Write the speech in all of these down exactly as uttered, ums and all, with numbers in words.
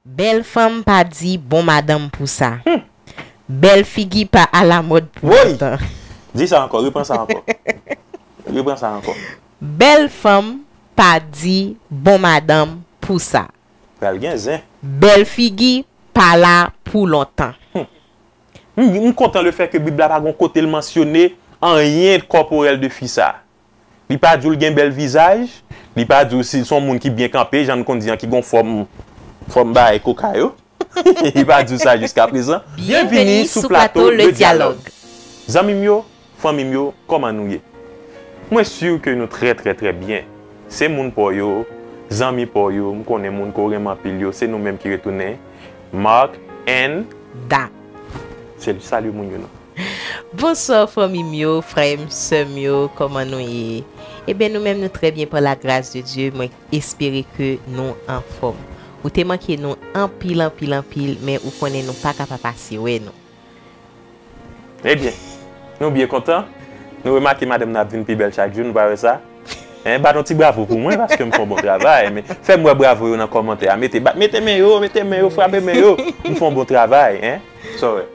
Bèl fanm pa di bon madanm pou sa. Bèl figi pa alamòd pou lontan. Di sa ankò, repran sa ankò. Repran sa ankò. Bèl fanm pa di bon madanm pou sa. Pral gen zen. Bèl figi pa la pou lontan. M, m kontan lefètke Bib la pa gon kote l mansyone anyen kòporèl de fi sa. Li pa di w l gen bèl vizaj, li pa di w si l se yon moun ki byen kanpe, jan n konn di an, ki gon fòm, fòm bagay koka yo. Li pa di w sa jiskaprezan. Byenveni sou plato Le Dyalòg. Zanmi m yo, fanmi m yo, kòman nou ye? Mwen si ke nou trè, trè, trè byen. Se moun pa w yo, zanmi pa w yo, m konnen moun ke w renmen anpil yo, se nou menm ki retounen. Mark and Da. Se sali moun yo non. Bonswa fanmi m yo, frè m, sè m yo, kòman nou ye? Ebyen nou menm nou trè byen pa la gras de Dye, mwen espere ke nou anfòm. Ou te manke nou anpil, anpil, anpil, men ou konnen nou pa ka pa pase wè nou. Ebyen, nou byen kontan. Nou remake madanm nan ap vin pi bèl chak jou, nou pa wè sa? Hein, bat yon ti bravo pou mwen paske m fè yon bon travay. Men, fè m wè bravo yo nan kòmantè a. Mete, bat, mete men yo, mete men yo, frape men yo. M fè yon bon travay, hein? Sa w wè?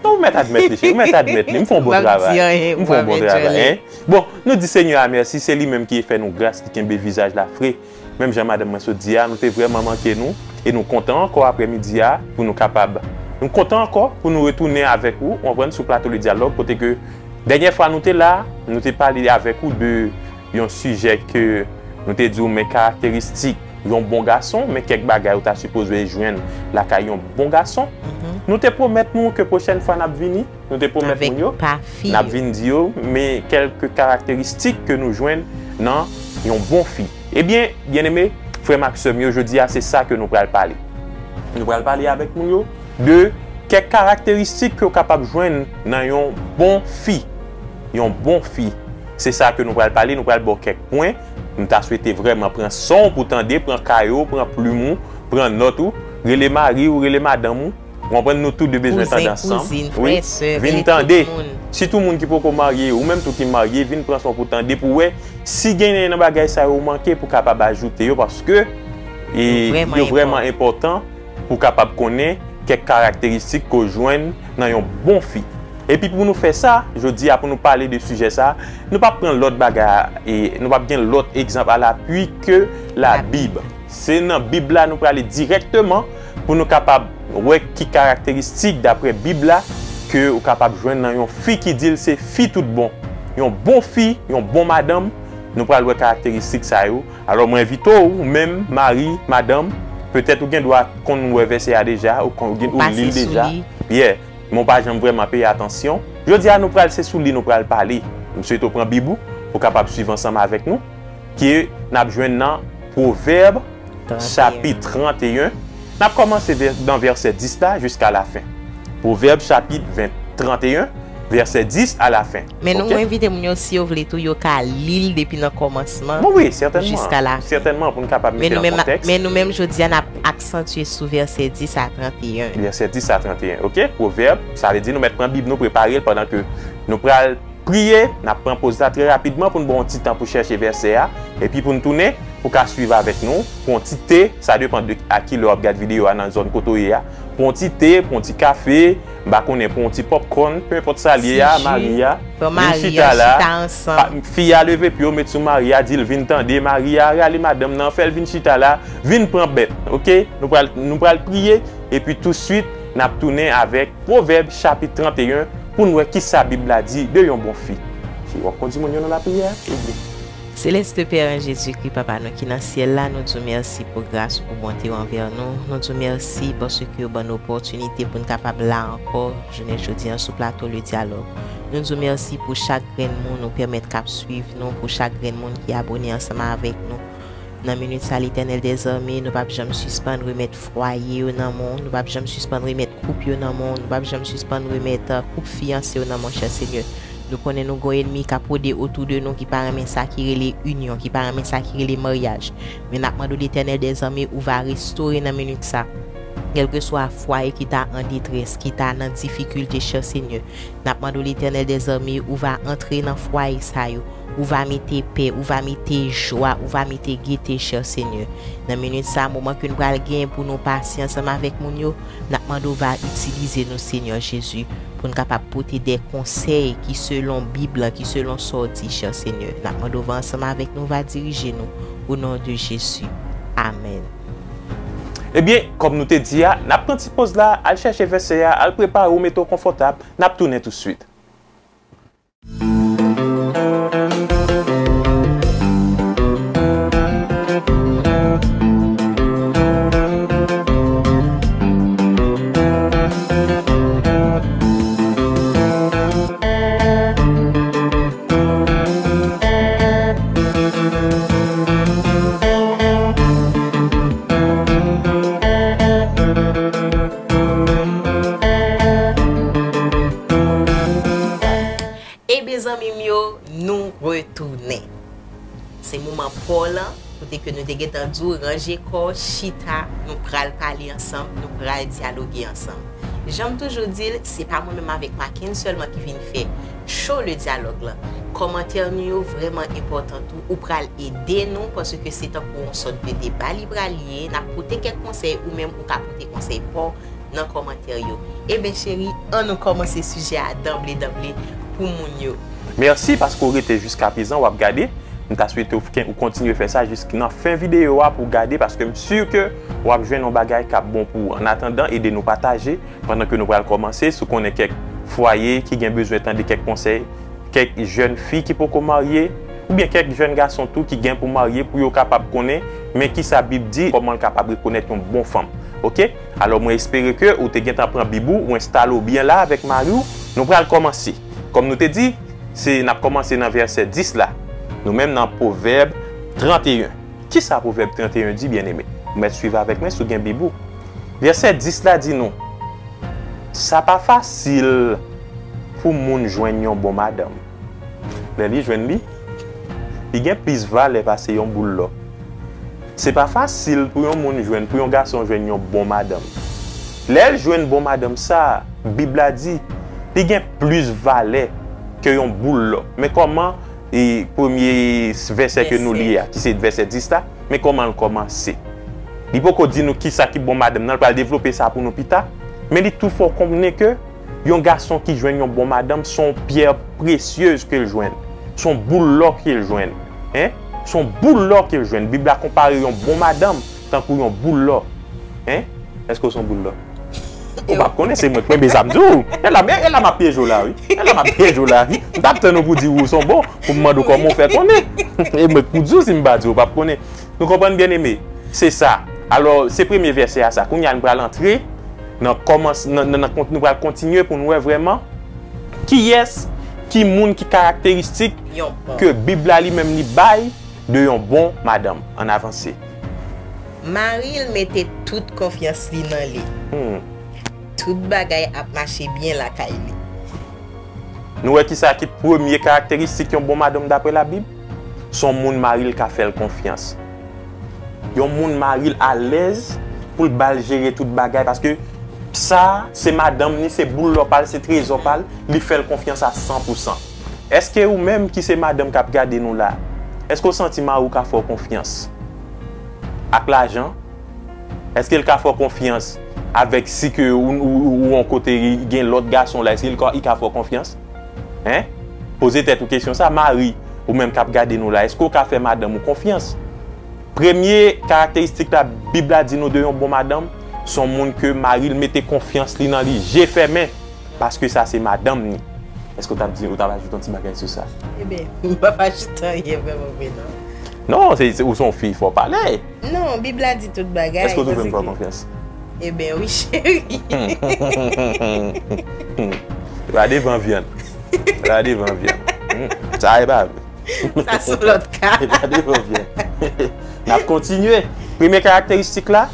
Non, ou mèt admèt li, cheri. Ou mèt admèt li. M fè yon bon travay. M fè yon bon travay, hein? Bon, nou di Senyè a mèsi. Se li menm ki fè nou gras, ki kenbe vizaj la fre. Menm jan madanm mwen sot di a, nou te vrèman manke nou. E nou kontan ankò aprèmidi a pou nou kapab. Nou kontan ankò pou nou retounen avèk ou, w konprann, sou plato Le Dyalòg, kote ke dènyè fwa nou te la, nou te pale avèk ou de yon sijè ke nou te di w men karakteristik yon bon gason, men kèk bagay ou ta sipoze jwenn lakay yon bon gason. Nou te pwomèt nou ke pwochèn fwa n ap vini, nou te pwomèt moun yo, n ap vin di yo, men kèlke karakteristik ke nou jwenn nan yon bon fi. Ebyen, byeneme, frè m ak sè m yo, jodi a se sa ke nou pral pale. Nou pral pale avèk moun yo de kèk karakteristik ke w kapab jwenn nan yon bon fi. Yon bon fi. Se sa ke nou pral pale, nou pral ba w kèk pwen. M ta swete vrèman pran san w pou tande, pran kaye w, pran plim ou, pran nòt ou, rele mari w, rele madanm ou. Ou konprann, nou tou de bezwen tande ansanm. Wi. Vin tande. Sitou moun ki poko marye, ou menm tou ki marye, vin pran san w pou tande, pou wè si genyen nan bagay sa yo ou manke pou kapab ajoute yo, paske e, yo vrèman enpòtan pou kapab konnen kèk karakteristik ke w jwenn nan yon bon fi. Epi pou nou fè sa, jodi a pou nou pale de sijè sa, nou p ap pran lòt bagay, e, nou p ap gen lòt egzanp alapui ke Labib. Se nan Bib la nou prale dirèkteman pou nou kapab wè ki karakteristik, daprè Bib la, ke ou kapab jwenn nan yon fi ki di l se fi tout bon. Yon bon fi, yon bon madanm, nou pral wè karakteristik sa yo. Alò, mwen envite w, ou menm, mari, madanm, petèt ou gen dwa konn wè vèsè a deja, ou konn, ou gen, ou li l deja. Yeah. Men w pa janm vrèman peye atansyon. Jodi a, nou pral, se sou li nou pral pale. M swete w pran Bib ou, pou w kapab swiv ansanm avèk nou, ke n ap jwenn nan Pwovèb, chapit trannteyen. N ap kòmanse vè, nan vèsè dis la jiska lafen. Pwovèb, chapit ven, trannteyen, vèsè dis a lafen. Men nou envite moun yo, si yo vle tou, yo ka li l depi nan kòmansman jiska lafen. Sètènman, pou n kapab mete l an kontèks. Men nou menm, jodi a, n ap aksantye sou vèsè dis a trannteyen. Vèsè dis a trannteyen, oke? Pwovèb, sa vle di nou mèt pran Bib nou, prepare l pandan ke nou pral priye, n ap pran poz la trè rapidman pou n ba w yon ti tan pou chèche vèsè a, epi pou n tounen, pou w ka swiv avèk nou, pran yon ti te, sa depann de a kilè w ap gad videyo a nan zòn kote w ye a, pran yon ti te, pran yon ti kafe, m pa konnen, pran yon ti popcorn, penenpòt sa l ye a, mari a, vin chita la, fi a leve pye w, met sou mari a, di l vin tande, mari a rale madanm nan, fè l vin chita la, vin pran bèt, oke? Nou pral, nou pral priye, epi touswit, n ap tounen avèk Pwovèb chapit trannteyen pou n wè kisa Bib la di de yon bon fi. Si w ap kondi moun yo nan lapriyè, ebyen. Seleste Pè an Jezikri, Papa nou ki nan syèl la, nou di w mèsi pou gras ou, pou bonte w anvè nou. Nou di w mèsi paske w ban nou opòtinite pou n kapab la ankò, jounen jodi a, sou plato Le Dyalòg. Nou di w mèsi pou chak grenn moun ou pèmèt k ap swiv nou, pou chak grenn moun ki abòne ansanm avèk nou. Nan minit sa, Letènèl dèzame, nou p ap janm sispann remèt fwaye yo nan men w, nou p ap janm sispann remèt koup yo nan men w, nou p ap janm sispann remèt, uh, koup fiyanse yo nan men w, chè Senyè. Nou konnen nou gon ènmi k ap wode otou de nou, ki pa renmen sa ki rele inyon, ki pa renmen sa ki rele maryaj. Men n ap mande w, Letènèl dèzame, ou va restore nan minit sa. kèlkeswa fwaye ki ta an detrès, ki ta nan difikilte, chè Senyè, n ap mande w, Letènèl dèzame, ou va antre nan fwaye sa yo, ou va mete pè, ou va mete jwa, ou va mete gete, chè Senyè. Nan minit sa, moman ke n pral gen pou nou pase ansanm avèk moun yo, n ap mande w va itilize nou, Senyè Jezi, pou n kapab pote de konsèy ki selon Bib lan, ki selon sa w di, chè Senyè. N ap mande w va ansanm avèk nou, va dirije nou, o non de Jezi. Amèn. Ebyen, kòm nou te di a, n ap pran ti poz la, al chèche vèsè a, al prepare w, mete w konfòtab, n ap tounen tousuit. Ebyen, zanmi m yo, nou retounen. Se moman pa w lan, kote ke nou te gentan di w, ranje kò w, chita, nou pral pale ansanm, nou pral dyaloge ansanm. Jan m toujou di l, se pa mwen menm avèk Maken sèlman ki vin fè show Le Dialogue lan. Kòmantè nou yo vrèman enpòtan tou, ou pral ede nou, paske se tankou yon sòt de deba li pral ye, n ap pote kèk konsèy, ou menm ou ka pote konsèy pa w nan kòmantè yo. Eben cheri, ann nou kòmanse sijè a danble danble pou moun yo. Mèsi paske w rete jiskaprezan, w ap gade. M ta swete w fken-, ou kontinye fè sa jis nan fen videyo a pou w gade, paske m si ke w ap jwenn yon bagay k ap bon pou ou. Annatandan, ede nou pataje pandan ke nou pral kòmanse. Si w konnen kèk fwaye ki gen bezwen tande kèk konsèy, kèk jèn fi ki poko marye, oubyen kèk jèn gason tou ki gen pou marye, pou yo kapab konnen, men kisa Bib di, kòman l kapab rekonèt yon bon fanm. Oke? Alò, mwen espere ke ou te gentan pran Bib ou, ou enstale w byen la avèk mari w. Nou pral kòmanse. Kòm nou te di, se, n ap kòmanse nan vèsè dis la. Nou menm nan Pwovèb tranteyen. Kisa Pwovèb tranteyen di, byeneme? Ou mèt swiv avèk mwen si w gen Bib ou. Vèsè dis la di nou, sa pa fasil pou moun jwenn yon bon madanm. Lè li jwenn li, li gen plis valè pase yon boul lò. Se pa fasil pou yon moun jwenn, pou yon gason jwenn yon bon madanm. Lè l jwenn bon madanm sa a, Bib la di, li gen plis valè ke yon boul lò. Men kòman, e, premye vèsè ke nou li a, ki se vèsè dis la, men kòman l kòmanse. Li poko di nou kisa ki bon madanm nan, l pral devlope sa pou nou pita, men li tou fè w konnen ke yon gason ki jwenn yon bon madanm, se yon pyè presyez ke l jwenn. Se yon boul lò ke l jwenn. Hein? Se yon boul lò ke l jwenn. Bib la konpare yon bon madanm tankou yon boul lò. Hein? Èske w se yon boul lò? Ou p ap konnen, se mwen k renmen sa m di w. E la, e la m ap pyeje w la, wi. E la m ap pyeje w la, wi. M t ap tann ou pou di w ou se yon bon, pou m mande w kòman w fè konnen. E mwen k pou di w, si m pa di w, ou p ap konnen. Nou konprann, byeneme? Se sa. Alò, se premye vèsè a sa. Kounye a, nou pral antre nan kòmans-, nan, nan, nan kont-, nou pral kontinye pou n wè vrèman kiyès ki moun ki karakteristik ke Bib la li menm li bay de yon bon madanm. Ann avanse. Mari l mete tout konfyans li nan li. Hmm. Tout bagay ap mache byen lakay li. Nou wè kisa ki premye karakteristik yon bon madanm daprè Labib? Se yon moun mari l ka fè l konfyans. Yon moun mari l alèz pou l ba l jere tout bagay, paske sa, se madanm ni, se boul lò pa l, se trezò pa l, li fè l konfyans a san pou san. Èske ou menm ki se madanm k ap gade nou la, èske w santi mari w ka fè w konfyans ak lajan? Èske l ka fè w konfyans avèk si ke ou, ou, ou, ou yon kote gen lòt gason la, èske l ka, li ka fè w konfyans? Hein? Poze tèt ou kesyon sa, mari, ou menm k ap gade nou la, èske w ka fè madanm ou konfyans? Premye karakteristik la Bib la di nou de yon bon madanm, se yon moun ke mari l mete konfyans li nan li, je fèmen. Paske sa se madanm ni. Èske w t ap di, ou t ap ajoute yon ti bagay sou sa? Eben, m p ap ajoute anyen vrèman vre non. Non, se, se, ou se yon fi fò pale. Non, Bib la di tout bagay. Èske w twouve m fè w konfyans? Eben wi, cheri. Pa devan vyann. Pa devan vyann. Hmm, sa e pa vre. Sa se lòt ka. Pa devan vyann. N ap kontinye. Premye karakteristik la,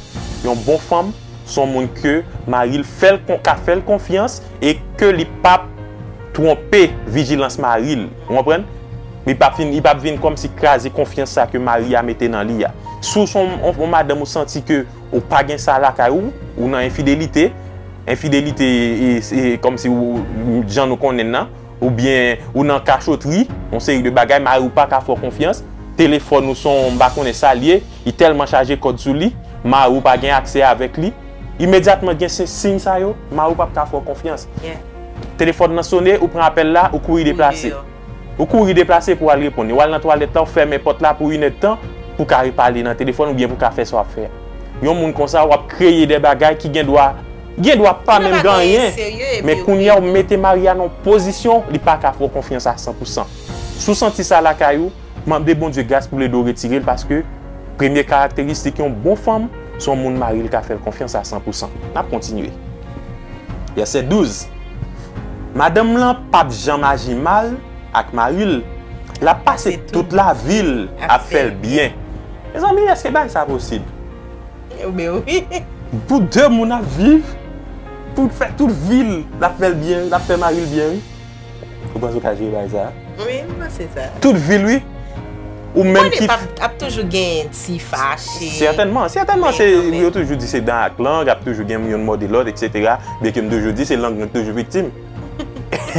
yon bon fanm, se yon moun ke mari l fè l kon-, ka fè l konfyans e ke li p ap twonpe vijilans mari l. Ou konprann? Li p ap vin, li p ap vin kòmsi kraze konfyans sa ke mari a mete nan li a. Si w se yon, yon, yon madanm ou santi ke Ou pa gen sa lakay ou, ou nan enfidelite. Enfidelite, e, e, kòmsi ou, jan nou konnen nan, oubyen ou nan kachotri, yon seri de bagay, mari w pa ka fè w konfyans, telefòn ou se yon, m pa konnen sa l ye, li tèlman chaje kòd sou li, mari w pa gen aksè avèk li. Imedyatman gen se siy sa yo, mari w p ap ka fè w konfyans. Telefòn nan sone, ou pran apèl la, ou kouri deplase. Ou kouri deplase pou w al reponn li. W al nan twalèt la, ou fèmen pòt la pou inèdtan, pou w ka repale nan telefòn oubyen pou w ka fè sa w ap fè a. Yon moun konsa, w ap kreye de bagay ki gen dwa, gen dwa pa menm gen anyen. Men kounye a, w mete mari a nan yon pozisyon, li pa ka fè w konfyans a san pou san. Si w santi sa lakay ou, mande Bondye gras pou l ede w retire l, paske premye karakteristik yon bon fanm, se yon moun mari l ka fè l konfyans a san pou san. N ap kontinye. Vèsè douz. Madanm lan p ap janm aji mal ak mari l. L ap pase tout lavi l ap fè l byen. Mezanmi, èske bagay sa posib? Ebyen wi. Pou de moun ap viv, pou fè tout vi l, l ap fè l byen, l ap fè mari l byen, wi. Ou panse w ka jere bagay sa? Wi, m panse sa. Tout vi l, wi. Ou menm ki ap, ap toujou gen ti fache. Sètènman, sètènman, se, yo toujou di se dan ak lang, ap toujou gen youn mòde lòt, etsetera. Byenke m toujou di se lang nan k toujou viktim.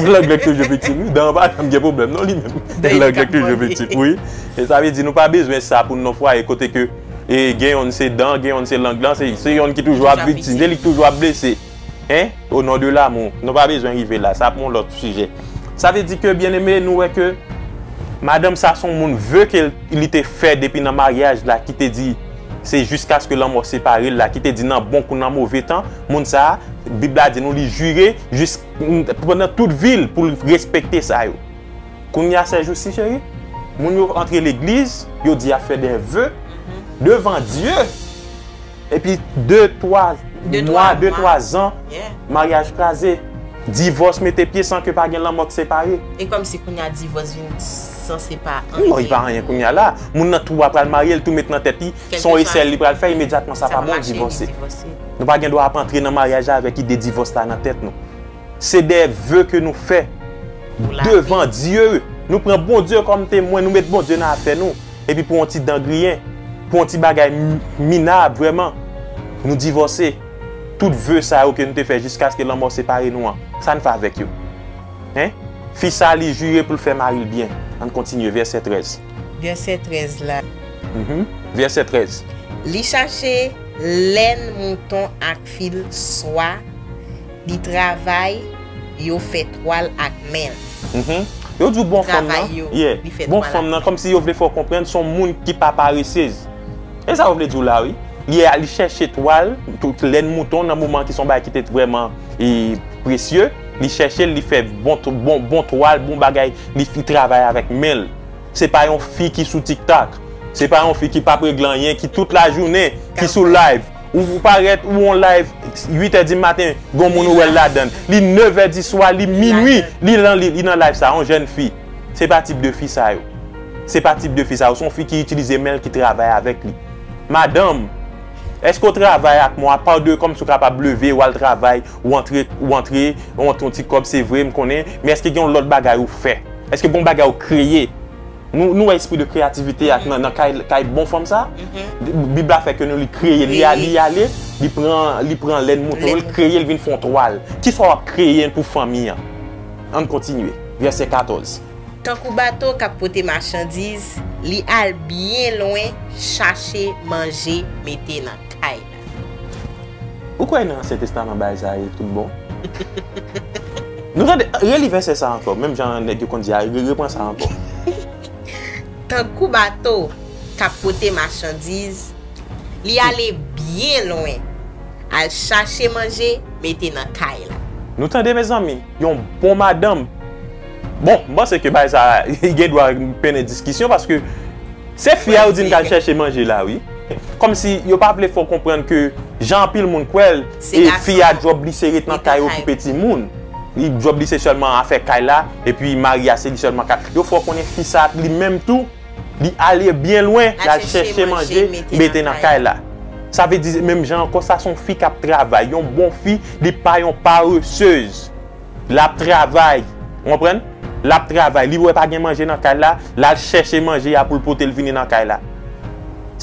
Lang nan k toujou viktim, wi. Dan an pa janm gen pwoblèm, non, li menm. Lang nan k toujou viktim, wi. E sa vle di nou pa bezwen sa pou n nan fwaye kote ke, e, gen youn se dan, gen youn se lang lan, se, se youn ki toujou ap viktim, se li ki toujou ap blese. Hein? Au nom de l'amour. Nou pa bezwen rive la. Sa pou yon lòt sijè. Sa vle di ke, byeneme, nou wè ke madanm sa se yon moun ve ke li te fè depi nan maryaj la, ki te di se jiskaske lanmò separe l la, ki te di nan bon kou nan move tan, moun sa a, Bib la di nou li jire jis, pandan tout vi l pou l respekte sa yo. Kounye a, sèjousi, cheri, moun yo antre legliz, yo di y ap fè de ve devan Dye. Epi de, twa mwa, de, twa zan, maryaj kraze. Divòs mete pye san ke pa gen lanmò k separe. E kòmsi kounye a divòs vin sanse pa anyen. Non, li pa anyen kounye a la. Moun nan tou a pral marye, l tou met nan tèt li, se yon esèy li pral fè, imedyatman sa pa bon, l divòse. Nou pa gen dwa ap antre nan maryaj la avèk ide divòs la nan tèt nou. Se de ve ke nou fè devan Dye. Nou pran Bondye kòm temwen, nou met Bondye nan afè nou. Epi pou yon ti dan griyen, pou yon ti bagay m-, minab vrèman, nou divòse. Tout ve sa yo ke nou te fè jiskaske lanmò separe nou an, sa n fè avèk yo? Hein? Fi sa, li jire pou l fè mari l byen. Ann kontinye, vèsè trèz. Vèsè trèz la. Mhm. Vèsè trèz. Li chache lèn mouton ak fil swa, li travay, yo fè twal ak men l. Mhm. Yo di w bon fanm nan, yeah, bon fanm nan, kòmsi yo vle fè w konprann se yon moun ki pa paresez. E sa yo vle di w la, wi. Li, li chèche twal, tout lèn mouton nan moman ki se yon bagay ki te vrèman, e, presye. Li chèche l, li fè bon, bon, bon twal, bon bagay, li, li travay avèk men l. Se pa yon fi ki sou TikTok. Se pa yon fi ki p ap regle anyen, ki tout lajounen, ki sou live. Ou, ou parèt, ou on live, uit è di maten, gon moun ou wè l ladan l. Li nevè di swa, li minui, li nan, li, li nan live sa, on jèn fi. Se pa tip de fi sa yo. Se pa tip de fi sa yo. Se yon fi ki itilize men l, ki travay avèk li. Madanm, èske w travay ak mwen, apa de kòmsi w kapab leve, w al travay, ou antre, ou antre, ou antre yon ti kòb, se vre, m konnen, men èske gen yon lòt bagay ou fè? Èske gen yon bagay ou kreye? Nou, nou wè espri de kreyativite ak nan, nan kay, kay bon fanm sa? Bib la fè ke nou li kreye, li a-, li ale, li pran, li pran lèn mouton, li kreye, li vin fè yon twal. Kiswa w ap kreye pou fanmi an? Ann kontinye. Vèsè katòz. Tankou bato k ap pote machandiz, li al byen lwen chache manje mete nan kay la. Ou kwè nan Ansyen Testaman bagay sa ye tout bon? Nou tande, reli vèsè sa ankò, menm jan nèg yo konn di a, re-, repran sa ankò. Tankou bato k ap pote machandiz, li ale byen lwen, al chache manje, mete nan kay la. Nou tande, mezanmi, yon bon madanm. Bon, m panse ke bagay sa, gen dwa mennen diskisyon, paske se fi a yo di n t al chèche manje la, wi. Kòmsi yo pa vle fè w konprann ke jan anpil moun kwè l, e fi a djòb li se ret nan kay okipe timoun. Li djòb li se sèlman afè kay la, epi mari a se li sèlman ka. Yo fè w konnen fi sa li menm tou, li ale byen lwen, l al chèche manje, mete nan kay la. Sa vle di, menm jan ankò, sa se yon fi k ap travay, yon bon fi, li pa yon paresez. L ap travay, ou konprann? L ap travay, li wè pa gen manje nan kay la, l al chèche manje a pou l pote l vini nan kay la.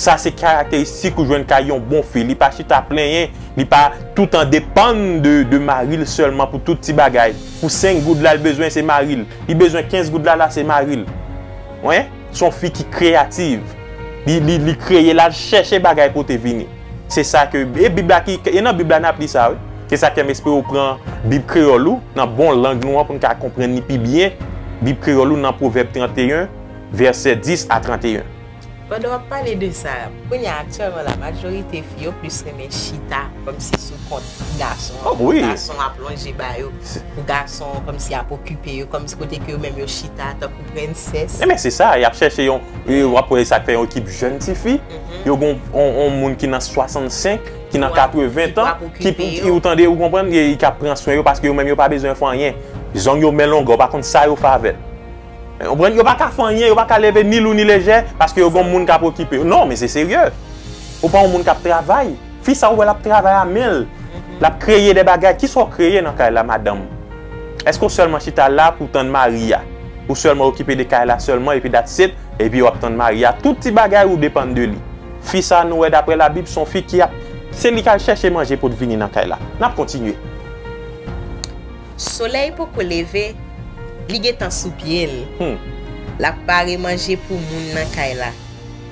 Sa se karakteristik ou jwenn kay yon bon fi. Li pa chita plenyen, li pa toutan depann de, de mari l sèlman pou tout ti bagay. Pou senk goud la, li bezwen se mari l. Li bezwen kenz goud la, la se mari l. Wen? Se yon fi ki kreyativ. Li, li, li kreye, l al chèche bagay pote vini. Se sa ke, e Bib la ki, e nan Bib la n ap li sa, wi. Se sa k fè m espere w pran Bib kreyòl ou, nan bon lang nou an, pou n ka konprann li pi byen. Bib kreyòl ou nan Pwovèb trannteyen, vèsè dis a trannteyen. Pandan w ap pale de sa, kounye a aktyèlman la, majorite fi yo plis renmen chita, kòmsi sou kont gason an, oh, pou wi, gason ap lonje ba yo, pou gason kòmsi ap okipe yo, kòmsi kote ke yo menm yo chita tankou prensès. Enben, se sa, y ap chèche yon, e, w ap wè sa k fè yon ekip jèn tifi, mhm, yo gon yon, yon moun ki nan swasannsenk, ki nan katreven tan, ki, ki, ou tande, ou konprann, e, ki ap pran swen yo, paske yo menm yo pa bezwen fè anyen. Zong yo men longa, ou pa konn sa yo fè avè l. Ou konprann? Yo pa ka fè anyen, yo pa ka leve ni lou ni lejè, paske yo gon moun k ap okipe yo. Non, men se serye. Ou pa yon moun k ap travay. Fi sa ou wè l ap travay a men l. L ap kreye de bagay. Kisa w kreye nan kay la, madanm? Èske w sèlman chita la pou w tann mari a? Ou sèlman okipe de kay la sèlman, epi that's it, epi w ap tann mari a? Tout ti bagay ou depann de li. Fi sa nou wè daprè Labib, se yon fi ki ap, se li k al chèche manje pou l vini nan kay la. N ap kontinye. Solèy poko leve, li gentan sou pye l. Hmm. L ap pare manje pou moun nan kay la.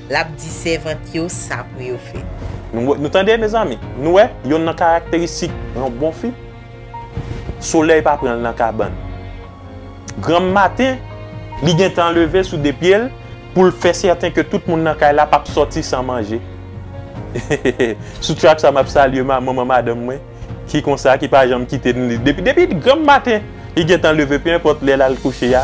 L ap di sèvant yo sa pou yo fè. Nou, nou tande, mezanmi? Nou wè, yonn nan karakteristik yon bon fi, solèy pa pran l nan kabann. Granm maten, li gentan leve sou de pye l pou l fè sèten ke tout moun nan kay la p ap sòti san manje. Sou track sa, m ap salye ma-, manman madanm mwen, ki konsa, ki pa janm kite n li. Depi, depi granm maten, li gentan leve, pe enpòt lè l al kouche a,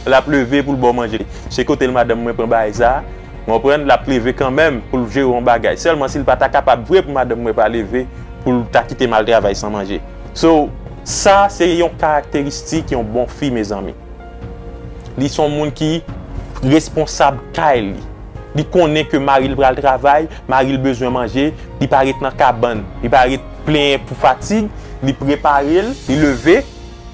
l ap leve pou l ba w manje. Se kote l madanm mwen pran bagay sa, w konprann, l ap leve kanmenm pou l jere yon bagay. Sèlman si l pa ta kapab vre pou madanm mwen pa leve, pou l ta kite m al travay san manje. So, sa se yon karakteristik yon bon fi, mezanmi. Li se yon moun ki responsab kay li. Li konnen ke mari l pral travay, mari l bezwen manje, li pa ret nan kabann, li pa ret plenyen pou fatig, li prepare l, li leve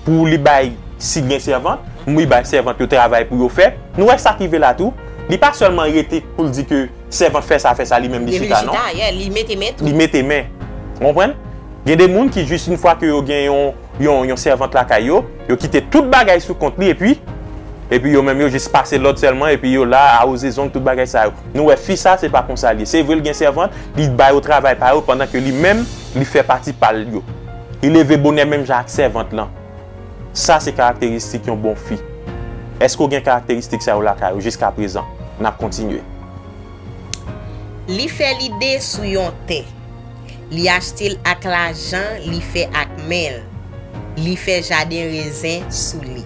pou li bay, si gen sèvant, li bay sèvant yo travay pou yo fè. Nou wè sa k rive la tou. Li pa sèlman rete pou l di ke sèvant fè sa, fè sa, li menm li chita, non. Li chita, yeah, li mete men tou. Li mete men. Ou konprann? Gen de moun ki jis yon fwa ke yo gen yon, yon, yon sèvant lakay yo, yo kite tout bagay sou kont li, epi, epi yo menm yo jis pase lòd sèlman, epi yo la, awoze zong, tout bagay sa yo. Nou wè, fi sa, se pa konsa li ye. Se vre, l gen sèvant, li ba yo travay pa yo, pandan ke li menm, li fè pati pa l yo. Li leve bonè menm jan ak sèvant lan. Sa se karakteristik yon bon fi. Èske w gen karakteristik sa yo lakay ou jiskaprezan? N ap kontinye. Li fè lide sou yon tè. Li achte l ak lajan li fè ak men l. Li fè jaden rezen sou li.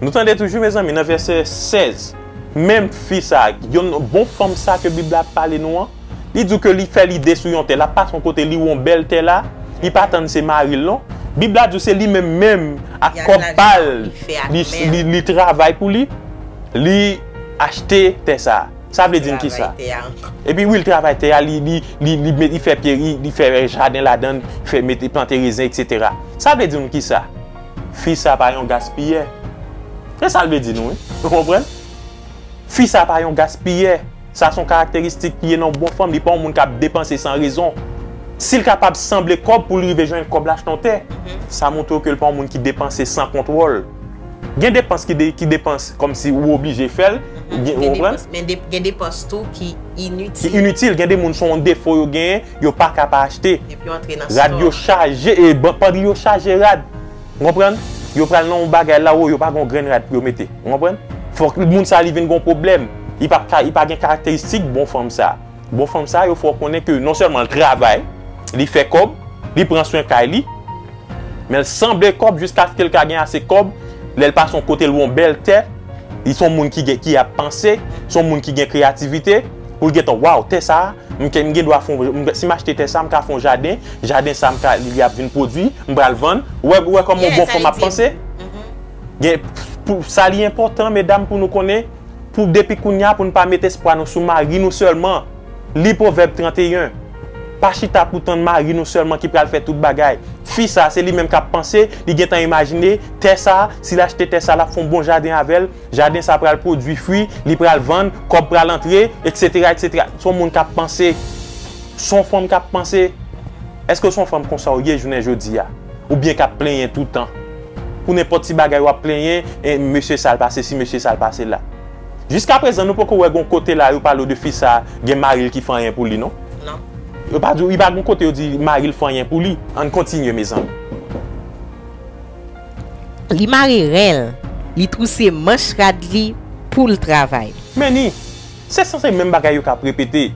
Nou tande toujou, mezanmi, nan vèsè sèz. Menm fi sa, yon bon fanm sa ke Bib la ap pale nou an, li di w ke li fè lide sou yon tè. L ap pase yon kote, li wè yon bèl tè la, li pa tann se mari l non. Bib la di w se li menm menm ak kòb pa l, li, li, li travay pou li, li achte tè sa. Sa vle di n kisa? Epi wi, l travay tè a, li, li, li, li, met, li fè pye, li, li fè jaden ladan l, fè mete, plante rezen, etsetera. Sa vle di n kisa? Fi sa pa yon gaspiyè. Se sa l vle di nou, wi. Ou konprann? Fi sa pa yon gaspiyè. Sa se yon karakteristik ki ye nan yon bon fanm. Li pa yon moun k ap depanse san rezon. Si l kapab sanble kòb pou l rive jwenn kòb l achte yon tè, sa montre w ke l pa yon moun ki depanse san kontwòl. Gen depans ki de, ki depans kòmsi ou oblije fè l. Gen, ou konprann? Men de, gen depans tou ki initil. Ki initil. Gen de moun se yon defo yo genyen, yo pa ka pa achte. Epi yo antre nan rad yo chaje, e, ban-, pandri yo chaje rad. Ou konprann? Yo pral nan yon bagay la, wo, yo pa gen yon grenn rad pou yo mete. Ou konprann? Fòk moun sa li vin gen yon pwoblèm. Li pa ka, li pa gen karakteristik bon fanm sa. Bon fanm sa, yo fè w konnen ke non sèlman l travay, li fè kòb, li pran swen kay li, men l sanble kòb jiskaske l ka gen ase kòb, lè l pase yon kote l wè yon bèl tè, li se yon moun ki gen, ki ap panse, se yon moun ki gen kreyativite, pou l gentan, waw, tè sa, m ke, m gen dwa fè yon, m, si m achte tè sa, m ka fè yon jaden, jaden sa, m ka, li, li ap vin pwodui, m pral vann. Ou wè, ou wè kòman yon bon fanm ap panse? Gen, pou, sa li enpòtan, medam, pou nou konnen, pou depi kounye a, pou n pa met espwa nou sou mari nou sèlman. Li Pwovèb trannteyen. Pa chita pou tann mari nou sèlman ki pral fè tout bagay. Fi sa, se li menm k ap panse, li gentan imajine, tè sa, si l achte tè sa, l ap fè yon bon jaden avè l, jaden sa pral pwodui fwi, li pral vann, kòb pral antre, etsetera, etsetera. Se yon moun k ap panse. Se yon fanm k ap panse. Èske se yon fanm konsa w ye jounen jodi a? Oubyen k ap plenyen toutan? Pou nenpòt ti bagay w ap plenyen, e mesye sa l pase si, mesye sa l pase la. Jiskaprezan, nou poko wè gon kote la yo pale w de fi sa gen mari l ki fè anyen pou li, non? Non. Yo pa di w, li pa gon kote yo di mari l fè anyen pou li. Ann kontinye, mezanmi. Li mare ren l, li twouse manch rad li pou l travay. Men ni, se sanse menm bagay yo k ap repete.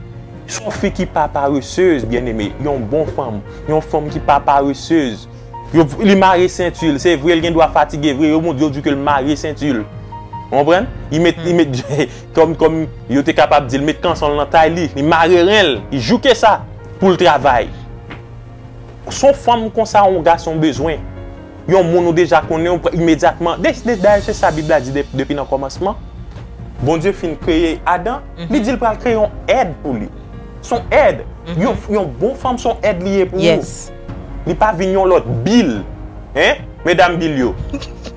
Se yon fi ki pa paresez, byeneme, yon bon fanm, yon fanm ki pa paresez. Yo, li mare senti l, se vre, l gen dwa fatige vre, yo, yo di ke l mare senti l. Ou konprann? Li met, li met, kòm, kòm yo te kapab di, l met kanson l nan tay li, li mare ren l, li jouke sa pou l travay. Se yon fanm konsa yon gason bezwen. Yon moun ou deja konnen, ou pran imedyatman. De, de, dayè, se sa Bib la di de, depi nan kòmansman. Bondye fin kreye Adan, li di l pral kreye yon èd pou li. Se yon èd. Yon, yon bon fanm se yon èd li ye pou ou. Li pa vin yon lòt bil. Hein? Medam bil yo.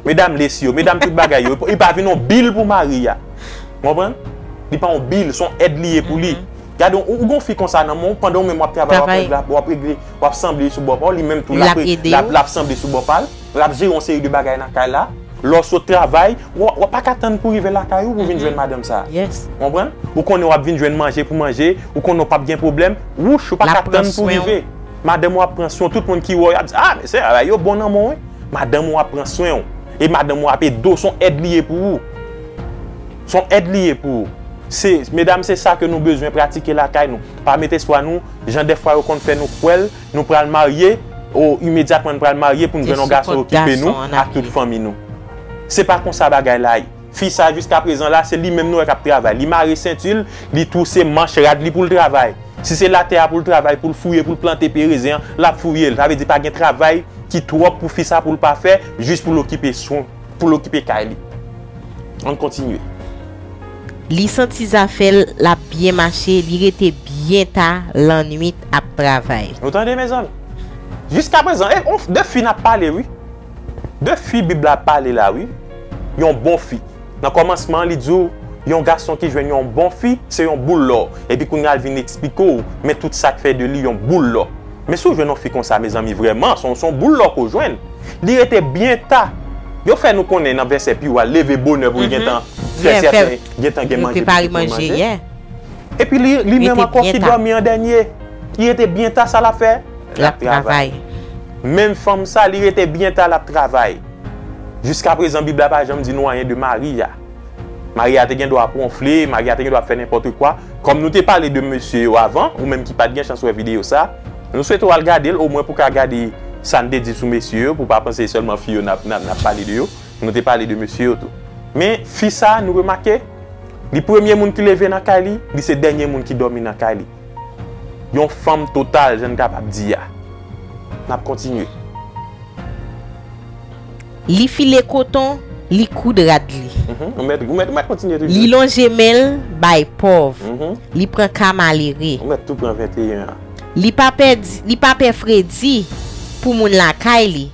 Medam lesi yo. Medam tout bagay yo. Li pa vin yon bil pou mari a. Ou konprann? Li pa yon bil, se yon èd li ye pou li. Gade, ou, ou gon fi konsa nan men w, pandan ou menm w ap travay, w ap regle, w ap regle, w ap sanble sou bò pa w, li menm tou l ap, l ap, l ap sanble sou bò pa l, l ap jere yon seri de bagay nan kay la. Lè w sot travay, w, w pa ka tann pou rive lakay ou pou vin jwenn madanm sa. Ou konprann? Ou konnen w ap vin jwenn manje pou manje, ou konnen w p ap gen pwoblèm, wouch, ou pa ka tann pou rive. Madanm ou ap pran swen w, tout moun ki wè w, y ap di, ah, mesye, bagay yo bon nan men w, wi. Madanm ou ap pran swen w. E madanm ou ap ede w, se yon èd li ye pou ou. Se yon èd li ye pou ou. Se, medam, se sa ke nou bezwen pratike lakay nou. Pa met espwa nou, jan dèfwa yo konn fè nou kwè l, nou pral marye, o, imedyatman n pral marye pou n jwenn yon gason okipe nou ak tout fanmi nou. Se pa konsa bagay la ye. Fi sa jiskaprezan la, se li menm nou wè k ap travay. Li mare senti l, li twouse manch rad li pou l travay. Si se latè a pou l travay, pou l fouye, pou l plante pye rezen an, l ap fouye l. Sa vle di pa gen travay ki twòp pou fi sa pou l pa fè, jis pou l okipe swen, pou l okipe kay li. Ann kontinye. Li santi zafè l ap byen mache, li rete byen ta lannwit ap travay. Ou tande, mezanmi? Jiskaprezan, e, on, de fi n ap pale, wi. De fi Bib la pale la, wi. Yon bon fi. Nan kòmansman an, li di w, yon gason ki jwenn yon bon fi, se yon boul lò. Epi kounye a, l vin eksplike w, men tout sa k fè de li yon boul lò. Men si w jwenn yon fi konsa, mezanmi, vrèman, se yon, se yon boul lò ke w jwenn. Li rete byen ta. Yo fè nou konnen nan vèsè pi wo a, l leve bonè pou l gentan fè sèten, gentan gen manje pou tout moun manje. Epi li, li menm ankò ki dòmi an dènye. Li rete byen ta, sa l ap fè? L ap travay. Menm fanm sa, li rete byen ta, l ap travay. Jiskaprezan, Bib la pa janm di nou anyen de mari a. Mari a te gen dwa ap wonfle, mari a te gen dwa ap fè nenpòt kwa. Kòm nou te pale de mesye yo avan, ou menm ki pa t gen chans wè videyo sa, nou swete w al gade l, omwen pou w ka gade sa n te di sou mesye yo, pou w pa panse se sèlman fi yo n ap, n ap, n ap pale de yo. Nou te pale de mesye yo tou. Men, fi sa, nou remake, li premye moun ki leve nan kay li, li se dènye moun ki dòmi nan kay li. Yon fanm total, jan n kapab di a. N ap kontinye. Li file koton, li koud rad li. Mhm. Ou mèt, ou mèt, ou mèt kontinye toujou. Li lonje men l bay pòv. Mhm. Li pran ka malere. Ou mèt tou pran venteyen an. Li pa pè di, li pa pè fredi pou moun lakay li,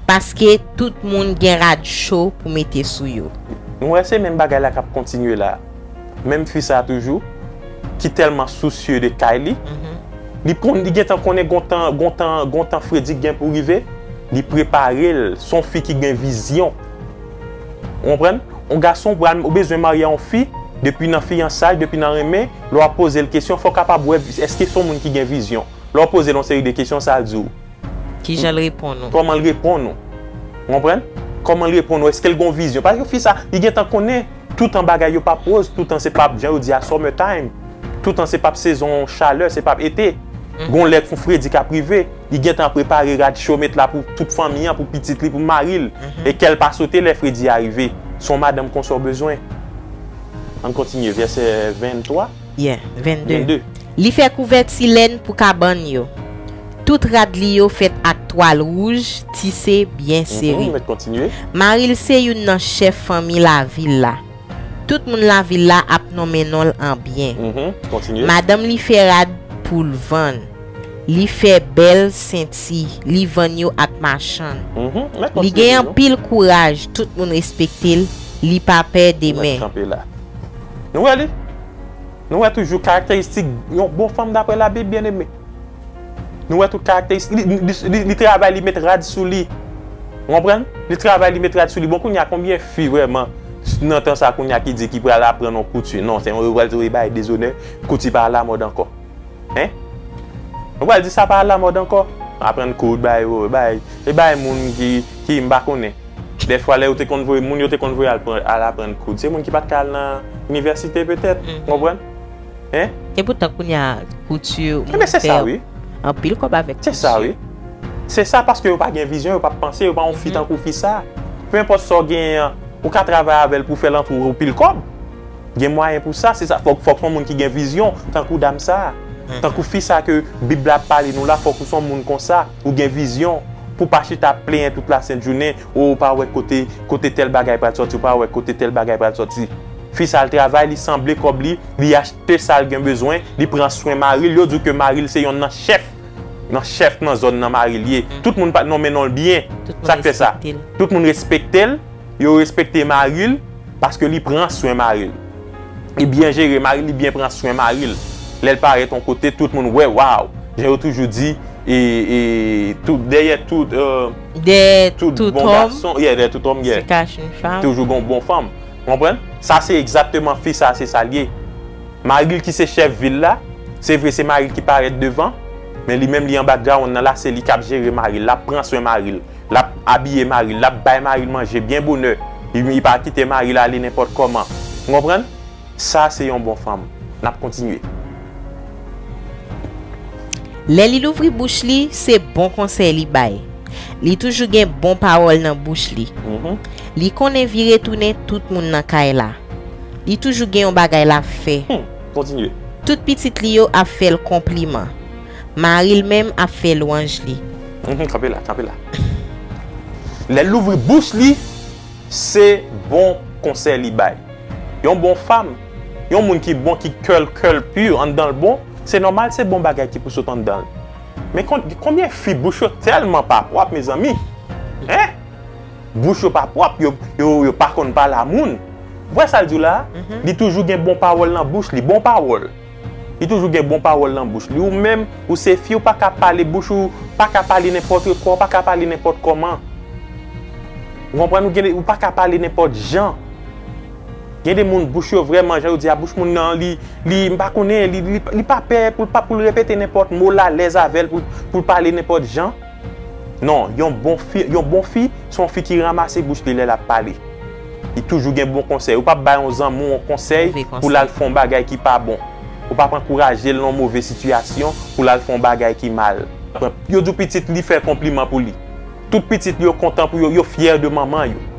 paske tout moun gen rad cho pou mete sou yo. Nou wè se menm bagay la k ap kontinye la. Menm fi sa toujou, ki tèlman sousye de kay li, li konn, li gentan konnen gon tan, gon tan, gon tan fredi k gen pou rive, li prepare l. Se yon fi ki gen vizyon. Ou konprann? Yon gason ou pral, ou bezwen marye a yon fi, depi nan fiyansay, depi nan renmen, lè w ap poze l kesyon, fò w kapab wè èske se yon moun ki gen vizyon. Lè w poze l yon seri de kesyon, sa l di w. Kijan l reponn ou? Kòman l reponn ou? Ou konprann? Kòman l reponn ou? Èske l gen yon vizyon? Paske fi sa, li gentan konnen, toutan bagay yo p ap woz, toutan se p ap, jan yo di a, summer time. Toutan se p ap sezon chalè, se p ap ete. Gon lè k yon fredi k ap rive, li gentan prepare rad cho, met la pou tout fanmi an, pou pitit li, pou mari l. E kè l pa sote lè fredi a rive. Se yon madanm konsa w bezwen. Ann kontinye, vèsè venntwa. Yeah, vennde. Vennde. Li fè kouvèti lenn pou kabann yo. Tout rad li yo fèt ak twal wouj tise byen sere. Mhm, mèt kontinye. Mari l se youn nan chèf fanmi lavil la. Tout moun lavil la ap nonmen non l an byen. Mhm, kontinye. Madanm li fè rad pou l vann. Li fè bèl senti, li vann yo ak machann. Li gen anpil kouraj, tout moun respekte l, li pa pè demen. Nou wè li? Nou wè toujou karakteristik yon bon fanm dapre Labib, byeneme. Nou wè tout karakteristik. Li, li, li, li travay, li met rad sou li. Ou konprann? Li travay, li met rad sou li. Bon, kounye a, konbyen fi vrèman nan tan sa kounye a ki di ki pral aprann yon kouti? Non, se yon yo pral di yo bay dezonè, kouti pa alamòd ankò. Hein? Ou pral di sa pa alamòd ankò? Aprann koud, bay, bay, e bay moun ki, ki m pa konnen. Dèfwa lè yo te konn voye moun, yo te konn voye al, al aprann koud. Se moun ki pa t ka al nan inivèsite petèt, ou konprann? Hein? Epoutan kounye a kouti ou fè anpil kòb avèk kouti. Se sa wi. Se sa paske yo pa gen vizyon, yo pa panse, yo pa yon fi tankou fi sa. Peu importe sa w genyen an, ou ka travay avè l pou w fè l antre w anpil kòb. Gen mwayen pou sa, se sa. Fòk, fòk se yon moun ki gen vizyon, tankou dam sa. Tankou fi sa ke Bib la ap pale nou la, fòk ou se yon moun konsa, ou gen vizyon. Pou w pa chita ap plenyen tout lasent jounen, ou pa wè kote, kote tèl bagay pral sòti, ou pa wè kote tèl bagay pral sòti. Fi sa al travay, li sanble kòb li, li achte sa l gen bezwen, li pran swen mari l. Yo di w ke mari l se yonn nan chèf, nan chèf nan zòn nan mari l ye. Tout moun pa t nonmen non l byen. Sa k fè sa? Tout moun respekte l, yo respekte mari l, paske li pran swen mari l. Li byen jere mari l, li byen pran swen mari l. Lè l parèt yon kote, tout moun wè, waw! Jan yo toujou di, e, e, tout, dèyè tout, euh, Dèyè tout bon gason, yeah, dèyè tout òm, yeah. Se kache yon fanm. Toujou gen yon bon fanm. Ou konprann? Sa se egzakteman fi sa, se sa l ye. Mari l ki se chèf vil la, se vre se mari l ki parèt devan, men li menm li an background nan la, se li k ap jere mari l, l ap pran swen mari l, l ap abiye mari l, l ap bay mari l manje byen bonè. Li, li pa kite mari l ale nenpòt kòman. Ou konprann? Sa se yon bon fanm. N ap kontinye. Lè li louvri bouch li, se bon konsèy li bay. Li toujou gen bon pawòl nan bouch li. Li konnen vire tounen tout moun nan kay la. Li toujou gen yon bagay l ap fè. Kontinye. Tout pitit li yo ap fè l konpliman. Mari l menm ap fè lwanj li. Kanpe la, kanpe la. Lè l louvri bouch li, se bon konsèy li bay. Yon bon fanm, yon moun ki bon, ki kè l, kè l pi, anndan l bon, se nòmal, se bon bagay ki pou sot anndan l. Men kon, konbyen fi bouch yo tèlman pa pwòp, mezanmi? Hein? Bouch yo pa pwòp, yo, yo, yo pa konn pale a moun. Ou wè sa l di w la a? Li toujou gen bon pawòl nan bouch li, bon pawòl. Li toujou gen bon pawòl nan bouch li. Ou menm, ou se fi, ou pa ka pale bouch ou, pa ka pale nenpòt kwa, ou pa ka pale nenpòt kòman. Ou konprann? Ou gen, ou pa ka pale nenpòt jan. Gen de moun bouch yo vrèman, jan yo di a, bouch moun nan, li, li, m pa konnen, li, li, li pa pè pou l pa, pou l repete nenpòt mo, l alèz avè l pou, pou l pale nenpòt jan. Non, yon bon fi, yon bon fi, se yon fi ki ranmase bouch li lè l ap pale. Li toujou gen bon konsèy. Ou p ap bay yon zanmi w yon konsèy pou l al fè yon bagay ki pa bon. Ou p ap ankouraje l nan yon move sitiyasyon pou l al fè yon bagay ki mal. Yo di w pitit li fè konpliman pou li. Tout pitit li yo kontan pou yo, yo fyè de manman yo.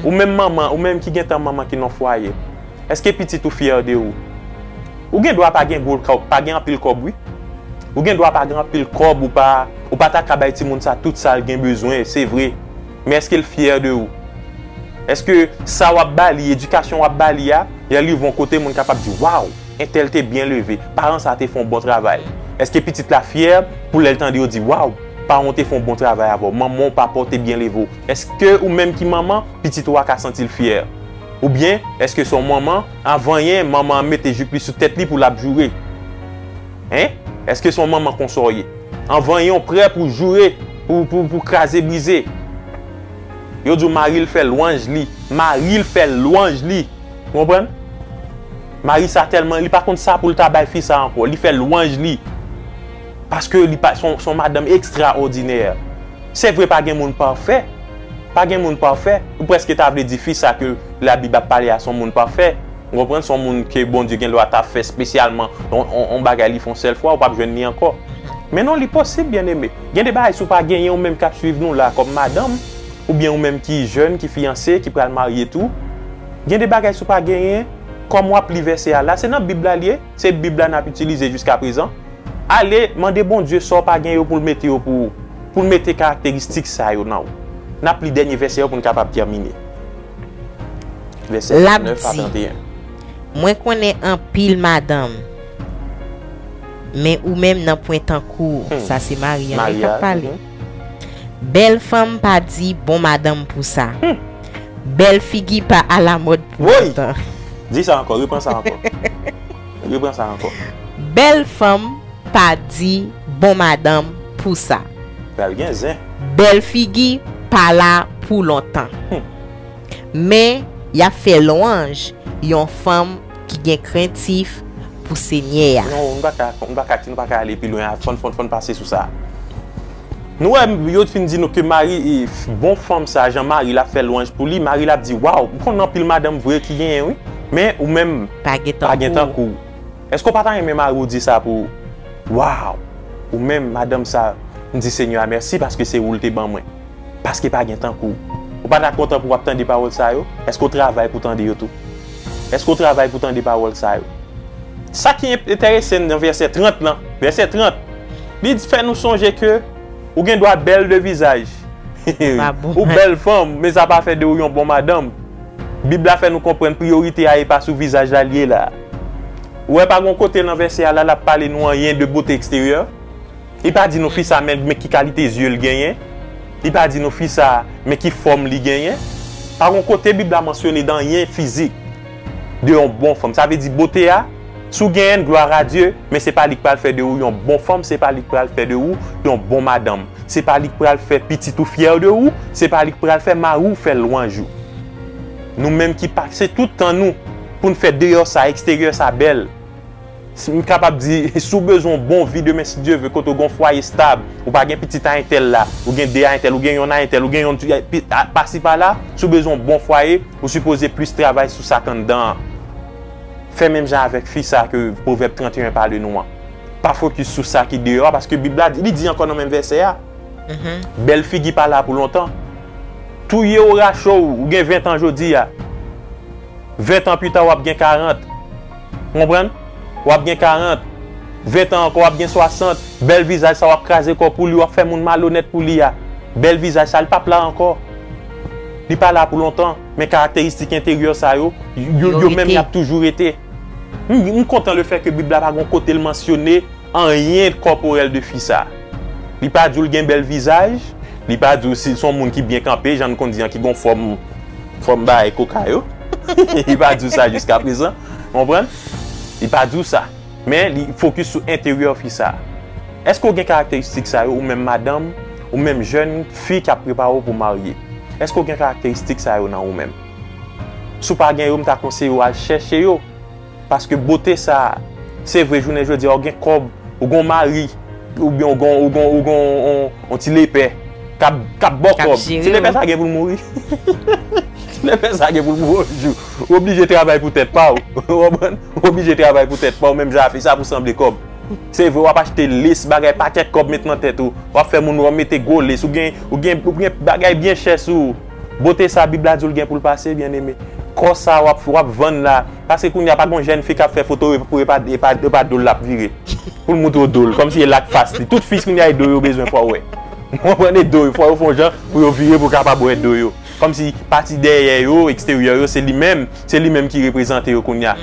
Ou menm manman, ou menm ki gentan manman ki nan fwaye, èske pitit ou fyè de ou? Ou gen dwa pa gen gwo kòb, pa gen anpil kòb wi. Ou gen dwa pa gen anpil kòb, ou pa, ou pa ta ka bay timoun sa tout sa l gen bezwen, se vre. Men èske l fyè de ou? Èske sa w ap ba li, edikasyon w ap ba li a, lè l rive yon kote, moun kapab di, waw, entèl te byen leve, paran sa te fè yon bon travay. Èske pitit la fyè pou lè l tande yo di, waw, paran w te fè yon bon travay avè w, manman w, papa w te byen leve w? Èske ou menm ki manman, pitit ou a ka santi l fyè? Oubyen, èske se yon manman, anvan anyen, manman an mete jip li sou tèt li pou l ap joure? Hein? Èske se yon manman konsa w ye? Anvan yon prè pou joure, pou, pou, pou kraze brize. Yo di w mari l fè lwanj li. Mari l fè lwanj li. Ou konprann? Mari sa tèlman, li pa konn sa pou l ta bay fi sa ankò. Li fè lwanj li. Paske li pa, se yon, se yon madanm ekstraòdinè. Se vre pa gen moun pafè. Pa gen moun pafè. Ou prèske ta vle di fi sa ke Labib ap pale a se yon moun pafè. Ou konprann? Se yon moun ke Bondye gen dwa ta fè espesyalman yon, yon, yon bagay li fè yon sèl fwa, ou p ap jwenn li ankò. Men non, li posib, byeneme. Gen de bagay si w pa genyen, ou menm k ap swiv nou la kòm madanm, oubyen ou menm ki jèn, ki fiyanse, ki pral marye tou, gen de bagay si w pa genyen, kòm w ap li vèsè a la, se nan Bib la l ye, se Bib la n ap itilize jiskaprezan. Ale, mande Bondye sa w pa gen yo pou l mete yo pou ou, pou l mete karakteristik sa yo nan ou. N ap li dènye vèsè yo pou n kapab tèmine. Vèsè vennèf a trannteyen. Mwen konnen anpil madanm. men ou menm nan pwen tankou w. Sa se mari an wi k ap pale. Bèl fanm pa di bon madanm pou sa. Bèl figi pa alamòd pou lontan. Di sa ankò, repran sa ankò. Repran sa ankò. Bèl fanm pa di bon madanm pou sa. Pral gen zen. Bèl figi pa la pou lontan. Men y ap fè lwanj yon fanm ki gen krentif pou Senyè a. Non, m pa ka, m pa ka, nou pa ka ale pi lwen, fòn, fòn, fòn pase sou sa. Nou wè, yo fin di nou ke mari, bon fanm sa, jan mari l ap fè lwanj pou li, mari l ap di, waw, m konn anpil madanm vre ki genyen wi, men ou menm pa gen tankou w. Èske w pa ta renmen mari w di sa pou ou? Waw, ou menm madanm sa, m di Senyè a mèsi paske se ou l te ban mwen. Paske pa gen tankou w. Ou pa ta kontan pou w ap tande pawòl sa yo? Èske w travay pou tande yo tou? Èske w travay pou tande pawòl sa yo? Sa ki enterese m nan vèsè trant lan, vèsè trant, li fè nou sonje ke ou gen dwa bèl de vizaj, ou bèl fanm, men sa pa fè de ou yon bon madanm. Bib la fè nou konprann priyorite a e pa sou vizaj la l ye la. Ou wè pa gon kote nan vèsè a la l ap pale nou anyen de bote eksteryè. Li pa di nou fi sa men, men ki kalite zye l genyen. Li pa di nou fi sa men ki fòm li genyen. Pa gon kote Bib la mansyone de anyen fizik de yon bon fanm. Sa vle di bote a, si w genyen l, glwa a Dye, men se pa li k pral fè de ou yon bon fanm, se pa li k pral fè de ou yon bon madanm. Se pa li k pral fè pitit ou fyè de ou, se pa li k pral fè mari w fè lwanj ou. Nou menm ki pase tout tan nou pou n fè deyò sa, eksteryè sa bèl. M kapab di, si w bezwen yon bon vi demen, si Dye ve, kote w gen yon fwaye stab, ou pa gen pitit a entèl la, ou gen de a entèl, ou gen yonn a entèl, ou gen yonn pasi pala, si w bezwen yon bon fwaye, ou sipoze plis travay sou sa k anndan an. Fè menm jan avèk fi sa ke Pwovèb trannteyen pale nou an. Pa fokis sou sa ki deyò a, paske Bib la di, li di ankò nan menm vèsè a, bèl figi pa la pou lontan. Touye w, rache w, ou gen ven tan jodi a. Ven tan pita w ap gen karant. Ou konprann? W ap gen karant. Ven tan ankò w ap gen swasant. Bèl vizaj sa w ap kraze kò w pou li, w ap fè moun malonèt pou li a. Bèl vizaj sa, li p ap la ankò. Li pa la pou lontan. Men karakteristik enteryè sa yo, yo, yo menm y ap toujou rete. M, m kontan lefètke Bib la pa gon kote l mansyone anyen kòporèl de fi sa. Li pa di w l gen bèl vizaj, li pa di w si se yon moun ki byen kanpe, jan n konn di an, ki gon fòm, fòm bagay koka yo. Li pa di w sa jiskaprezan. Ou konprann? Li pa di w sa. Men li fokis sou enteryè fi sa. Èske w gen karakteristik sa yo, ou menm madanm, ou menm jèn fi k ap prepare w pou w marye? Èske w gen karakteristik sa yo nan ou menm? Si w pa gen yo, m ta konseye w al chèche yo. Paske bote sa, se vre, jounen jodi a, ou gen kòb, ou gen yon mari, oubyen ou gen, ou gen, ou gen yon, yon ti lepè k ap, k ap ba w kòb. Ti lepè sa gen pou l mouri. Ti lepè sa gen pou l mouri yon jou. Ou oblije travay pou tèt pa w. Ou konprann? Ou oblije travay pou tèt pa w, menm jan a fi sa pou sanble kòb. Se vre, w ap achte lace, bagay, pakèt kòb met nan tèt ou. W ap fè moun wè w mete gwo lace. Ou gen, ou gen, ou gen bagay byen chè sou ou. Bote sa Bib la di w l gen pou l pase, byeneme. Kò sa w ap, w ap vann la. Paske kounye a pa gon jèn fi k ap fè foto pou e pa, e pa, e pa do l l ap vire. Pou l moutre w do l. Kòmsi e la k fas li. Tout fi kounye a e do yo bezwen fò w wè. Ou konprann, e do yo. Fò yo fè yon jan pou yo vire pou w kapab wè do yo. Kòmsi pati dèyè yo, eksteryè yo, se li menm. Se li menm ki reprezante yo kounye a.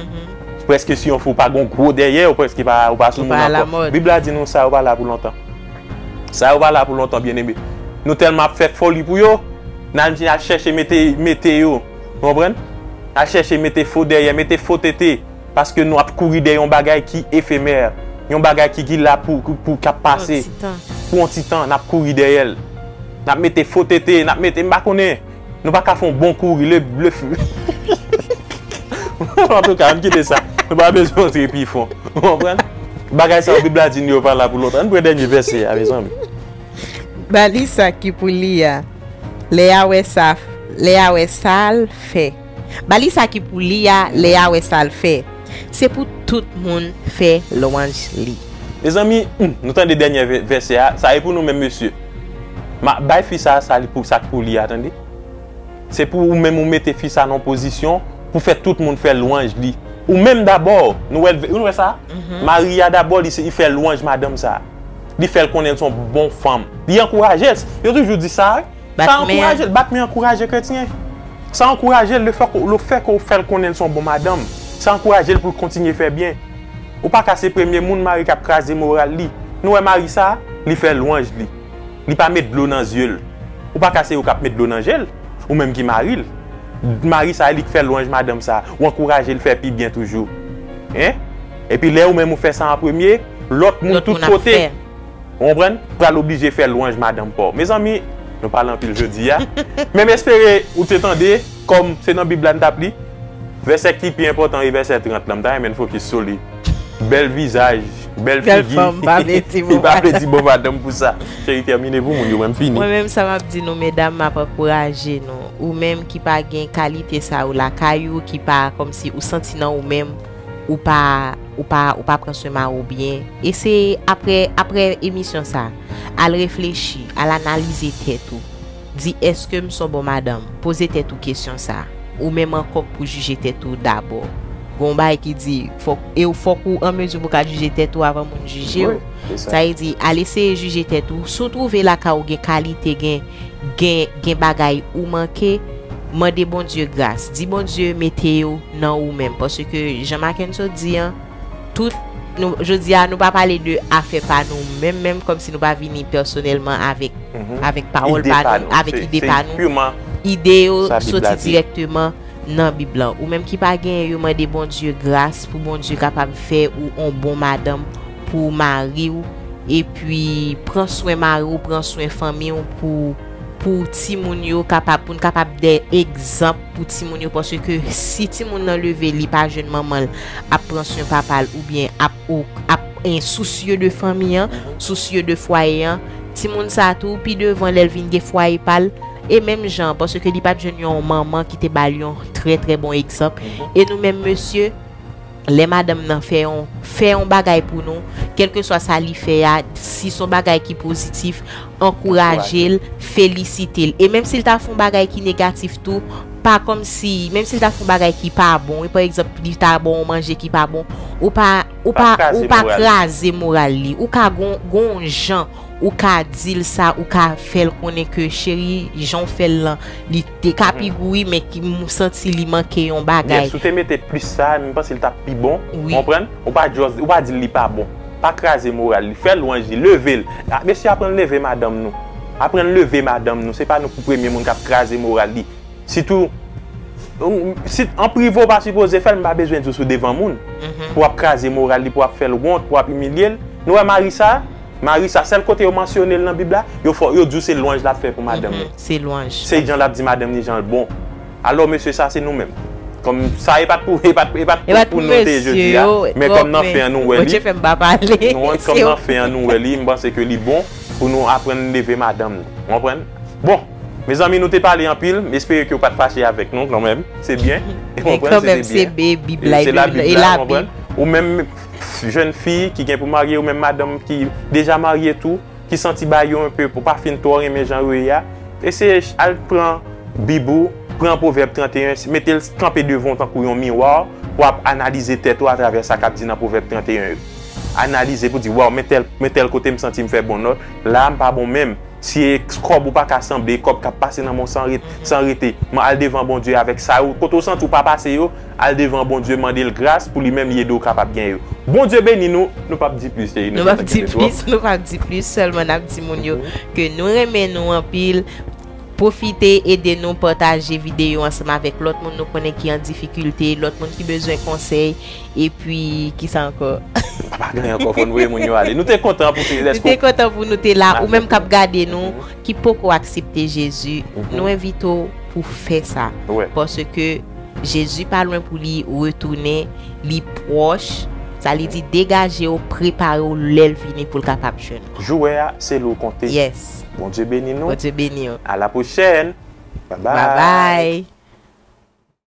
Prèske si yon fi w pa gon gwo dèyè, ou prèske pa, ou pa sou moun ankò. Bib la di nou sa yo pa la pou lontan. Sa yo pa la pou lontan, byeneme. Nou tèlman ap fè foli pou yo, n al, al chèche mete, mete yo. Ou konprann? Al chèche mete fo dèyè, mete fo tete. Paske nou ap kouri dèyè yon bagay ki efemè, yon bagay ki, ki la pou, pou, pou k ap pase. Pou yon ti tan, n ap kouri dèyè l. N ap mete fo tete, n ap mete, m pa konnen. Nou pa ka fè yon bon kouri, le, le, antouka, ann kite sa. Nou pa bezwen antre pi fon. Ou konprann? Bagay sa yo Bib la di nou yo pa la pou lontan. Ann pran dènye vèsè a, mezanmi. Ba li sa ki pou li a, lè a wè sa, lè a wè sa l fè. Ba li sa ki pou li a, lè a wè sa l fè. Se pou tout moun fè lwanj li. Mezanmi, hmm, nou tande dènye vè-, vèsè a, sa e pou nou menm mesye. Ma, bay fi sa, sa li pou, sa k pou li a, tande. Se pou ou menm ou mete fi sa nan pozisyon pou fè tout moun fè lwanj li. Ou menm dabò, nou wè, nou wè sa? Mari a dabò, li, li fè lwanj madanm sa. Li fè l konnen l se yon bon fanm. Li ankouraje l. Yo toujou di sa, wi. Sa ankouraje l. Bat men ankouraje kretyen. Sa ankouraje l, lefètke, lefètke w fè l konnen l se yon bon madanm. Sa ankouraje l pou l kontinye fè byen. Ou pa ka se premye moun mari k ap kraze moral li. Nou wè mari sa, li fè lwanj li. Li pa met dlo nan zye l. Ou pa ka se ou k ap met dlo nan je l. Ou menm ki mari l. Mari sa, li k fè lwanj madanm sa. Ou ankouraje l fè pi byen toujou. Hein? Epi lè ou menm ou fè sa an premye, lòt moun tout kote. Ou konprann? Pral oblije fè lwanj madanm pa w. Mezanmi, nou pale anpil jodi a. Men m espere ou te tande, kòm se nan Bib la n t ap li. Vèsè ki pi enpòtan e vèsè trant lan. M ta renmen n fokis sou li. Bèl vizaj, bèl figi. Bèl fanm pa vle di bon madanm. Li pa vle di bon madanm pou sa. Cheri, tèmine pou moun yo, mwen m fini. Mwen menm, sa m ap di nou, medam, m ap ankouraje nou. Ou menm ki pa gen kalite sa yo lakay ou, ki pa kòmsi ou santi nan ou menm, ou pa, ou pa, ou pa pran swen mari w byen. E se apre, apre emisyon sa, al reflechi, al analize tèt ou. Di, èske m s on bon madanm? Poze tèt ou kesyon sa. Ou menm ankò k pou jije tèt ou dabò. Gon bagay ki di, fòk, e w fòk ou an mezi pou w ka jije tèt ou avan moun jije w. Wi, se sa. Sa vle di, al eseye jije tèt ou. Si w twouve lakay ou gen kalite, gen, gen, gen bagay ou manke, mande Bondye gras. Di Bondye mete yo nan ou menm. Paske, jan Mackenson di an, tout, nou, jodi a, nou pa pale de afè pa nou menm, menm kòmsi nou pa vini pèsonèlman avèk, avèk pawòl pa nou, avèk ide pa nou. Ide yo soti dirèkteman nan Bib lan. Ou menm ki pa genyen yo, mande Bondye gras pou Bondye kapab fè ou on bon madanm pou mari w. Epi, pran swen mari w, pran swen fanmi w pou, pou timoun yo kapab, pou n kapab de egzanp pou timoun yo. Paske si timoun nan leve, li pa jwenn manman l ap pran swen papa l oubyen ap, ap, en, sousye de fanmi an, sousye de fwaye an, timoun sa tou, pi devan, lè l vin gen fwaye pa l, e menm jan, paske li pa t jwenn yon manman ki te ba l yon trè, trè bon egzanp. E nou menm mesye, lè madanm nan fè yon, fè yon bagay pou nou, kèlkeswa sa li fè a, si s on bagay ki pozitif, ankouraje l, felisite l. E menm si l ta fè yon bagay ki negatif tou, pa kòmsi, menm si l ta fè yon bagay ki pa bon, e pa egzanp, li ta ba w yon manje ki pa bon, ou pa, ou pa, ou pa kraze moral li. Ou ka gon, gon jan ou ka di l sa, ou ka fè l konnen ke, cheri, jan w fè l lan, li te ka pi gou wi, men ki m santi li manke yon bagay. Yes, ou te mete plis sa, m panse l t ap pi bon. Wi. Ou konprann? Ou pa just, ou pa di l li pa bon. Pa kraze moral li. Fè lwanj li. Leve l. A, mesye, aprann leve madanm nou. Aprann leve madanm nou. Se pa nou pou premye moun k ap kraze moral li. Sitou, si, an prive w pa sipoze fè l, m pa bezwen di w sou devan moun. Pou w ap kraze moral li, pou w ap fè l wont, pou w ap imilye l. Nou wè mari sa? Mari sa, sèl kote yo mansyone l nan Bib la, yo fè, yo di w se lwanj l ap fè pou madanm li. Se lwanj. Se jan l ap di madanm li jan l bon. Alò, mesye, sa se nou menm. Kòm sa, e pa t pou, e pa t, e pa t pou nou te jodi a, men kòm nan fen an nou wè li, nou wè kòm nan fen an nou wè li, m panse ke li bon pou nou aprann leve madanm nou. Ou konprann? Bon, mezanmi, nou te pale anpil, m espere ke w pa t fache avèk nou kanmenm. Se byen. Ou konprann? Se te byen. Se Bib la, e Bib la, e Labib. Ou menm, jèn fi ki gen pou marye, ou menm madanm ki deja marye tou, ki santi bagay yo enpe, ou pa fin twò renmen jan yo ye a, eseye al pran Bib ou, pran Pwovèb trannteyen, mete l kanpe devan w tankou yon miwa, pou w ap analize tèt ou atravè sa k ap di nan Pwovèb trannteyen yo. Analize pou di, waw, men tèl, men tèl kote m santi m fè bon nòt, la a m pa bon menm. Si e kòb ou pa ka sanble, e kòb k ap pase nan men w san ret-, san rete. Men al devan Bondye avèk sa yo, kote w santi w pa pase yo, al devan Bondye, mande l gras pou li menm li ede w kapab gen yo. Bondye beni nou, nou p ap di plis, cheri, nou gentan kenbe twòp. Nou p ap di plis, nou p ap di plis, sèlman n ap di moun yo ke nou renmen nou anpil. Pwofite ede nou pataje videyo ansanm avèk lòt moun nou konnen ki an difikilte, lòt moun ki bezwen konsèy, epi kisa ankò? Pa gen ankò, fò n voye moun yo ale. Nou te kontan pou te, nou te kontan pou nou te la. Ou menm k ap gade nou, ki poko aksepte Jezi, nou envite w pou fè sa. Paske Jezi pa lwen pou li retounen, li pwòch. Sa li di, degaje w, prepare w, lè l vini pou l kapab jwenn ou. Jou wè a, se li w konte. Yes. Bondye beni nou. Bondye beni w. A la pwochèn. Bye bye. Bye bye.